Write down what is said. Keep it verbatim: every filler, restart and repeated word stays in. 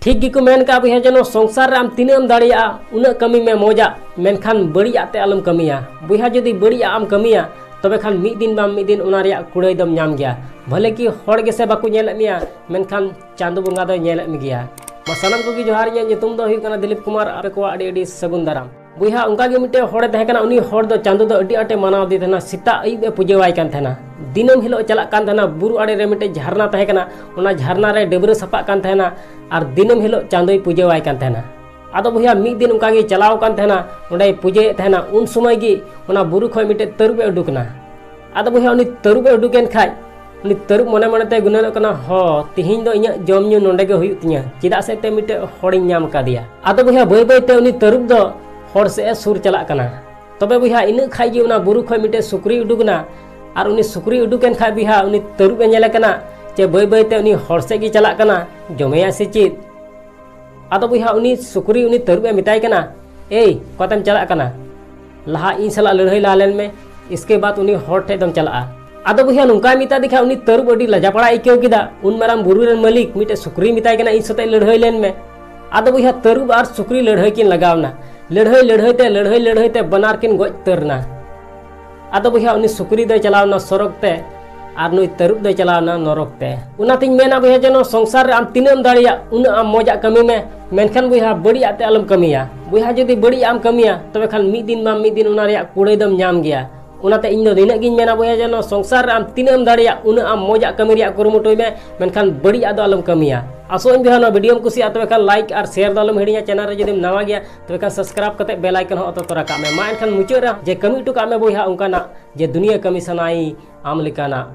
ᱴᱷᱤᱠ ᱜᱮᱠᱚ ᱢᱮᱱ ᱠᱟᱜᱼᱟ ᱵᱚᱭᱦᱟ ᱡᱮ, ᱱᱚᱣᱟ ᱥᱚᱝᱥᱟᱨ ᱨᱮ ᱟᱢ ᱛᱤᱱᱟᱹᱜ ᱮᱢ ᱫᱟᱲᱮᱭᱟᱜᱼᱟ ᱩᱱᱟᱹᱜ ᱠᱟᱹᱢᱤ ᱢᱮ ᱢᱚᱡᱟᱜ, ᱢᱮᱱᱠᱷᱟᱱ ᱵᱟᱹᱲᱤᱡᱟᱜ ᱛᱮ ᱟᱞᱚᱢ ᱠᱟᱹᱢᱤᱭᱟ᱾ ᱵᱚᱭᱦᱟ ᱡᱩᱫᱤ ᱵᱟᱹᱲᱤᱡᱟᱜ ᱮᱢ ᱠᱟᱹᱢᱤᱭᱟ, ᱛᱚᱵᱮ ᱠᱷᱟᱱ ᱢᱤᱫ ᱫᱤᱱ ᱵᱟᱝ ᱢᱤᱫ ᱫᱤᱱ ᱚᱱᱟ ᱨᱮᱭᱟᱜ ᱠᱩᱲᱟᱹᱭ ᱫᱚᱢ ᱧᱟᱢ ᱜᱮᱭᱟ᱾ ᱵᱷᱟᱞᱮ ᱠᱤ ᱦᱚᱲ ᱜᱮᱥᱮ ᱵᱟᱠᱚ ᱧᱮᱞᱮᱫ ᱢᱮᱭᱟ, ᱢᱮᱱᱠᱷᱟᱱ ᱪᱟᱸᱫᱚ ᱵᱚᱸᱜᱟ ᱫᱚᱭ ᱧᱮᱞᱮᱫ ᱢᱮ ᱜᱮᱭᱟ᱾ ᱢᱟ ᱥᱟᱱᱟᱢ ᱠᱚᱜᱮ ᱡᱚᱦᱟᱨ, ᱤᱧᱟᱹᱜ ᱧᱩᱛᱩᱢ ᱫᱚ ᱦᱩᱭᱩᱜ ᱠᱟᱱᱟ ᱫᱤᱞᱤᱯ ᱠᱩᱢᱟᱨ᱾ ᱟᱯᱮ ᱠᱚᱣᱟᱜ ᱟᱹᱰᱤ ᱟᱹᱰᱤ ᱥᱟᱹᱜᱩᱱ ᱫᱟᱨᱟᱢ᱾ ᱵᱚᱭᱦᱟ, ᱚᱱᱠᱟ ᱜᱮ ᱢᱤᱫᱴᱮᱱ ᱦᱚᱲᱮ ᱛᱟᱦᱮᱸ ᱠᱟᱱᱟ᱾ ᱩᱱᱤ ᱦᱚᱲ ᱫᱚ ᱪᱟᱸᱫᱚ ᱫᱚ ᱟᱹᱰᱤ ᱟᱸᱴᱮ ᱢᱟᱱᱟᱣ ᱫᱮ ᱛᱟᱦᱮᱱᱟ᱾ ᱥᱮᱛᱟᱜ ᱟᱹᱭᱩᱵ ᱮ ᱯᱩᱡᱟᱹᱣᱟᱭ ᱠᱟᱱ ᱛᱟᱦᱮᱱᱟ᱾ ᱫᱤᱱᱟᱹᱢ ᱦᱤᱞᱳᱜ ᱪᱟᱞᱟᱜ ᱠᱟᱱ ᱛᱟᱦᱮᱱᱟ᱾ ᱵᱩᱨᱩ ᱟᱲᱮ ᱨᱮ ᱢᱤᱫᱴᱮᱡ ᱡᱷᱟᱨᱱᱟ ᱛᱟᱦᱮᱸ ᱠᱟᱱᱟ, ᱚᱱᱟ ᱡᱷᱟᱨᱱᱟ ᱨᱮ ᱰᱟᱹᱵᱽᱨᱟᱹ ᱥᱟᱯᱷᱟᱜ ᱠᱟᱱ ᱛᱟᱦᱮᱱᱟ᱾ ᱟᱨ ᱫᱤᱱᱟᱹᱢ ᱦᱤᱞᱳᱜ ᱪᱟᱸᱫᱚᱭ ᱯᱩᱡᱟᱹᱣᱟᱭ ᱠᱟᱱ ᱛᱟᱦᱮᱱᱟ᱾ ᱟᱫᱚ ᱵᱚᱭᱦᱟ, ᱢᱤᱫ ᱫᱤᱱ ᱚᱱᱠᱟ ᱜᱮ ᱪᱟᱞᱟᱣ ᱠᱟᱱ ᱛᱟᱦᱮᱱᱟ, ᱚᱸᱰᱮᱭ ᱯᱩᱡᱟᱹᱭᱮᱫ ᱛᱟᱦᱮᱱᱟ᱾ ᱩᱱ ᱥᱚᱢᱚᱭ ᱜᱮ ᱚᱱᱟ ᱵᱩᱨᱩ ᱠᱷᱚᱱ ᱢᱤᱫᱴᱮᱡ ᱛᱟᱹᱨᱩᱵ ᱮ ᱩᱰᱩᱠ ᱮᱱᱟ᱾ ᱟᱫᱚ ᱵᱚᱭᱦᱟ, ᱩᱱᱤ ᱛᱟᱹᱨᱩᱵ ᱮ ᱩᱰᱩᱠ ᱮᱱ ᱠᱷᱟᱡ, ᱩᱱᱤ ᱛᱟᱹᱨᱩᱵ ᱢᱚᱱᱮ ᱢᱚᱱᱮ ᱛᱮ ᱜᱩᱱᱟᱹᱱᱚᱜ ᱠᱟᱱᱟ, ᱦᱚ, ᱛᱤᱦᱤᱧ ᱫᱚ ᱤᱧᱟᱹᱜ ᱡᱚᱢ ᱧᱩ ᱱᱚᱸᱰᱮ ᱜᱮ ᱦᱩᱭᱩᱜ ᱛᱤᱧᱟᱹ, ᱪᱮᱫᱟᱜ ᱥᱮ ᱛᱮ ᱢᱤᱫᱴᱮᱡ ᱦᱚᱲᱤᱧ ᱧᱟᱢ ᱠᱟᱫᱮᱭᱟ᱾ ᱟᱫᱚ ᱵᱚᱭᱦᱟ, ᱵᱟᱹᱭ ᱵᱟᱹᱭ ᱛᱮ ᱩᱱᱤ ᱛᱟᱹᱨᱩᱵ ᱫᱚ ᱦᱚᱲ ᱥᱮᱫ ᱮ ᱥᱩᱨ ᱪᱟᱞᱟᱜ ᱠᱟᱱᱟ᱾ ᱛᱚᱵᱮ ᱵᱚᱭᱦᱟ, ᱤᱱᱟᱹᱜ ᱠᱷᱟᱡ ᱜᱮ ᱚᱱᱟ ᱵᱩᱨᱩ ᱠᱷᱚᱱ ᱢᱤᱫᱴᱮᱡ ᱥᱩᱠᱨᱤ ᱩᱰᱩᱠ ᱮᱱᱟ᱾ ᱟᱨ ᱩᱱᱤ ᱥᱩᱠᱨᱤ ᱩᱰᱩᱠ ᱮᱱ ᱠᱷᱟᱡ ᱵᱚᱭᱦᱟ, ᱩᱱᱤ ᱛᱟᱹᱨᱩᱵ ᱮ ᱧᱮᱞᱮ ᱠᱟᱱᱟ ᱡᱮ ᱵᱟᱹᱭ ᱵᱟᱹᱭ ᱛᱮ ᱩᱱᱤ ᱦᱚᱲ ᱥᱮᱫ ᱜᱮ ᱪᱟᱞᱟᱜ ᱠᱟᱱᱟ, ᱡᱚᱢᱮᱭᱟᱭ ᱥᱮ ᱪᱮᱫ? ᱟᱫᱚ ᱵᱚᱭᱦᱟ, ᱩᱱᱤ ᱥᱩᱠᱨᱤ ᱩᱱᱤ ᱛᱟᱹᱨᱩᱵ ᱮ ᱢᱮᱛᱟᱭ ᱠᱟᱱᱟ, ᱮᱭ, ᱚᱠᱟᱛᱮᱢ ᱪᱟᱞᱟᱜ ᱠᱟᱱᱟ? ᱞᱟᱦᱟ ᱤᱧ ᱥᱟᱞᱟᱜ ᱞᱟᱹᱲᱦᱟᱹᱭ ᱞᱟᱦᱟ ᱞᱮᱱ ᱢᱮ, ᱤᱥᱠᱮ ᱵᱟᱫ ᱩᱱᱤ ᱦᱚᱲ ᱴᱷᱮᱡ ᱫᱚᱢ ᱪᱟᱞᱟᱜᱼᱟ᱾ ᱟᱫᱚ ᱵᱚᱭᱦᱟ, ᱱᱚᱝᱠᱟᱭ ᱢᱮᱛᱟ ᱫᱮ ᱠᱷᱟᱡ ᱩᱱᱤ ᱛᱟᱹᱨᱩᱵ ᱟᱹᱰᱤ ᱞᱟᱡᱟᱯᱟᱲᱟ ᱟᱹᱭᱠᱟᱹᱣ ᱠᱮᱫᱟ᱾ ᱩᱱ ᱢᱟᱨᱟᱝ ᱵᱩᱨᱩ ᱨᱮᱱ ᱢᱟᱹᱞᱤᱠ ᱢᱤᱫᱴᱮᱡ ᱥᱩᱠᱨᱤᱭ ᱢᱮᱛᱟᱭ ᱠᱟᱱᱟ, ᱤᱧ ᱥᱟᱛᱮᱜ ᱞᱟᱹᱲᱦᱟᱹᱭ ᱞᱮᱱ ᱢᱮ᱾ ᱟᱫᱚ ᱵᱚᱭᱦᱟ, ᱛᱟᱹᱨᱩᱵ ᱟᱨ ᱥᱩᱠᱨᱤ ᱞᱟᱹᱲᱦᱟᱹᱭ ᱠᱤᱱ ᱞᱟᱜᱟᱣ ᱮᱱᱟ᱾ ᱞᱟᱹᱲᱦᱟᱹᱭ ᱞᱟᱹᱲᱦᱟᱹᱭ ᱛᱮ, ᱞᱟᱹᱲᱦᱟᱹᱭ ᱞᱟᱹᱲᱦᱟᱹᱭ ᱛᱮ ᱵᱟᱱᱟᱨ ᱠᱤᱱ ᱜᱚᱡ ᱩᱛᱟᱹᱨ ᱮᱱᱟ᱾ ᱟᱫᱚ ᱵᱚᱭᱦᱟ, ᱩᱱᱤ ᱥᱩᱠᱨᱤ ᱫᱚᱭ ᱪᱟᱞᱟᱣ ᱮᱱᱟ ᱥᱚᱨᱚᱜ ᱛᱮ, ᱟᱨ ᱱᱩᱭ ᱛᱟᱹᱨᱩᱵ ᱫᱚᱭ ᱪᱟᱞᱟᱣ ᱮᱱᱟ ᱱᱚᱨᱚᱠ ᱛᱮ᱾ ᱚᱱᱟᱛᱤᱧ ᱢᱮᱱᱟ ᱵᱚᱭᱦᱟ ᱡᱮ, ᱱᱚᱣᱟ ᱥᱚᱝᱥᱟᱨ ᱨᱮ ᱟᱢ ᱛᱤᱱᱟᱹᱜ ᱮᱢ ᱫᱟᱲᱮᱭᱟᱜ, ᱩᱱᱟᱹᱜ ᱟᱢ ᱢᱚᱡᱟᱜ ᱠᱟᱹᱢᱤ ᱢᱮ, ᱢᱮᱱᱠᱷᱟᱱ ᱵᱚᱭᱦᱟ, ᱵᱟᱹᱲᱤᱡᱟᱜ ᱛᱮ ᱟᱞᱚᱢ ᱠᱟᱹᱢᱤᱭᱟ᱾ ᱵᱚᱭᱦᱟ, ᱡᱩᱫᱤ ᱵᱟᱹᱲᱤᱡᱟᱜ ᱮᱢ ᱠᱟᱹᱢᱤᱭᱟ, ᱛᱚᱵᱮ ᱠᱷᱟᱱ ᱢᱤᱫ ᱫᱤᱱ ᱵᱟᱝ ᱢᱤᱫ ᱫᱤᱱ ᱚᱱᱟ ᱨᱮᱭᱟᱜ ᱠᱩᱲᱟᱹᱭ ᱫᱚᱢ ᱧᱟᱢ ᱜᱮᱭᱟ᱾ ᱚᱱᱟᱛᱮ ᱤᱧ ᱫᱚ ᱱᱤᱱᱟᱹᱜ ᱜᱤᱧ ᱢᱮᱱᱟ ᱵᱚᱭᱦᱟ ᱡᱮ, ᱱᱚᱣᱟ ᱥᱚᱝᱥᱟᱨ ᱨᱮ ᱟᱢ ᱛᱤᱱᱟᱹᱜ ᱮᱢ ᱫᱟᱲᱮᱭᱟᱜ, ᱩᱱᱟᱹᱜ ᱟᱢ ᱢᱚᱡᱟᱜ ᱠᱟᱹᱢᱤ ᱨᱮᱭᱟᱜ ᱠᱩᱨᱩᱢᱩᱴᱩᱭ ᱢᱮ, ᱢᱮᱱᱠᱷᱟᱱ ᱵᱟᱹᱲᱤᱡᱟᱜ ᱫᱚ ᱟᱞᱚᱢ ᱠᱟᱹᱢᱤᱭᱟ᱾ ᱟᱥᱚᱜ ᱟᱹᱧ ᱵᱚᱭᱦᱟ, ᱱᱚᱣᱟ ᱵᱷᱤᱰᱤᱭᱳᱢ ᱠᱩᱥᱤᱭᱟᱜᱼᱟ, ᱛᱚᱵᱮ ᱠᱷᱟᱱ ᱞᱟᱭᱤᱠ ᱟᱨ ᱥᱮᱭᱟᱨ ᱫᱚ ᱟᱞᱚᱢ ᱦᱤᱲᱤᱧᱟ᱾ ᱪᱮᱱᱮᱞ ᱨᱮ ᱡᱩᱫᱤᱢ ᱱᱟᱣᱟ ᱜᱮᱭᱟ, ᱛᱚᱵᱮ ᱠᱷᱟᱱ ᱥᱟᱵᱥᱠᱨᱟᱭᱤᱵ ᱠᱟᱛᱮ ᱵᱮᱞ ᱟᱭᱠᱚᱱ ᱦᱚᱸ ᱚᱛᱚ ᱛᱚ ᱨᱟᱠᱟᱵ ᱢᱮ᱾ ᱢᱟ ᱮᱱᱠᱷᱟᱱ ᱢᱩᱪᱟᱹᱫ ᱨᱮ ᱡᱮ ᱠᱟᱹᱢᱤ ᱦᱚᱴᱚ ᱠᱟᱜ ᱢᱮ ᱵᱚᱭᱦᱟ ᱚᱱᱠᱟᱱᱟᱜ ᱡᱮ ᱫᱩᱱᱤᱭᱟᱹ ᱠᱟᱹᱢᱤ ᱥᱟᱱᱟᱭ ᱟᱢ ᱞᱮᱠᱟᱱᱟᱜ᱾